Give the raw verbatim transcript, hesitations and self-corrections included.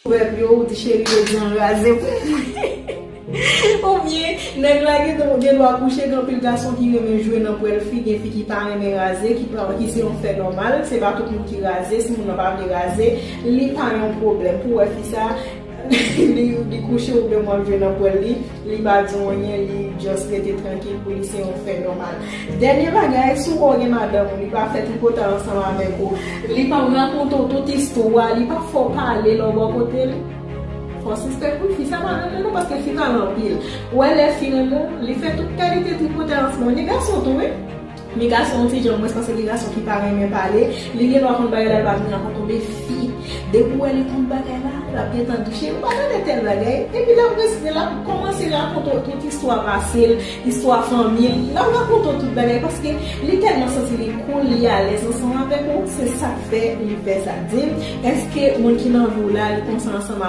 Pwèp yo, ou di cheri, yo di an raze pou mwen. Oubyen, nèg la gen gen dwa kouche, gen anpil gason ki renmen jwe nan pwèl fi, gen fi ki pa renmen raze, ki pa, ki se yon fè nòmal, se pa tout moun ki raze, si moun nan pa vle raze, li pa yon pwoblèm. Pou wè fi sa, li, li kouche oubyen mwen jwe nan pwèl li, li pa di anyen, li just rete trankil pou li se yon fè nòmal. Dènye bagay, si w gen madanm ou, li pa fè tripotay ansanm avèk ou, li pa rakonte w tout istwa, li pa fè w pale lè w bò kote l. Fò sispèk wi, fi sa pa renmen w non, paske fi pale anpil. Ou wè lè fi renmen w, li fè tout kalite tripotay ansanm. Gen gason tou wi. Men gason yon ti jan mwens paske gen gason ki pa renmen pale. Li gen dwa konn bagay la, li pa vin rakonte w, men fi, depi w wè li konn bagay la, l ap gentan di cheri, ou pa tande tèl bagay. Epi l ap res- l ap kòmanse rakonte w tout istwa pase l, istwa fanmi l. L ap rakonte w tout bagay paske li tèlman santi li cool, li alèz ansanm avèk ou. Se sa k fè li fè sa. Di m, èske moun ki nan vi w la, li konsa ansanm avèk